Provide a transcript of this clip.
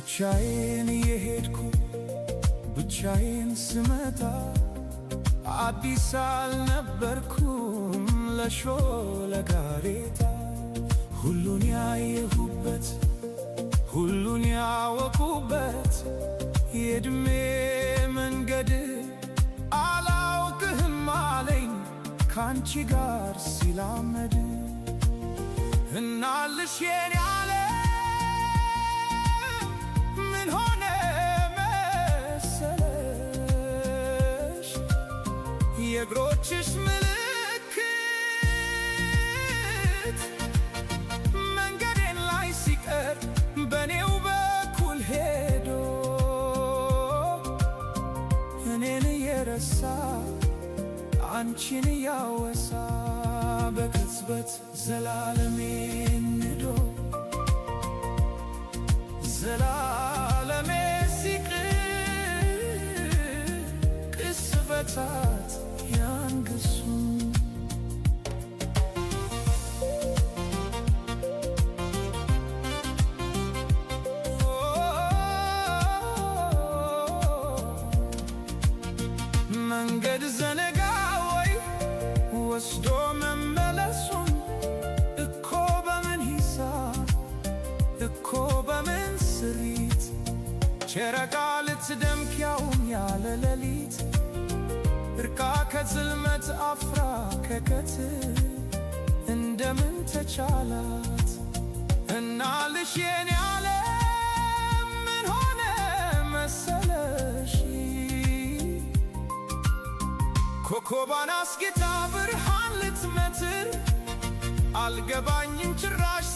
ብቻዬን እየሄድኩ ብቻዬን ስመጣ አዲስ አልነበርኩም ለሾለ ጋሬጣ። ሁሉን ያየሁበት፣ ሁሉን ያወቁበት የዕድሜ መንገድ አላውቅህም አለኝ ካንቺ ጋር ሲላመድ። እናልሽ የኔ ዓለም፣ ምን ሆነ መሰለሽ? የእግሮችሽ ምልክት መንገዴን ላይ ሲቀር በኔው በኩል ሄዶ እኔን እየረሳ አንቺን እያወሳ በቅጽበት ዘላለሜን ንዶ ዘላለሜ ሲቅር ቅጽበታት ያንግሱ። መንገድ ዘነጋ ወይ ወስዶ መመለሱን? እኮ በምን ሂሳብ፣ እኮ በምን ስሪት ጨረቃ ልትደምቅ ያውም ያለ ሌሊት፣ እርቃ ከጽልመት አፍራ ከቀትር እንደምን ተቻላት? እናልሽ የኔ ዓለም፣ ምን ሆነ መሰለሽ? ኮከቧን አስጌጣ ብርሃን ልትመትር አልገባኝም ጭራሽ።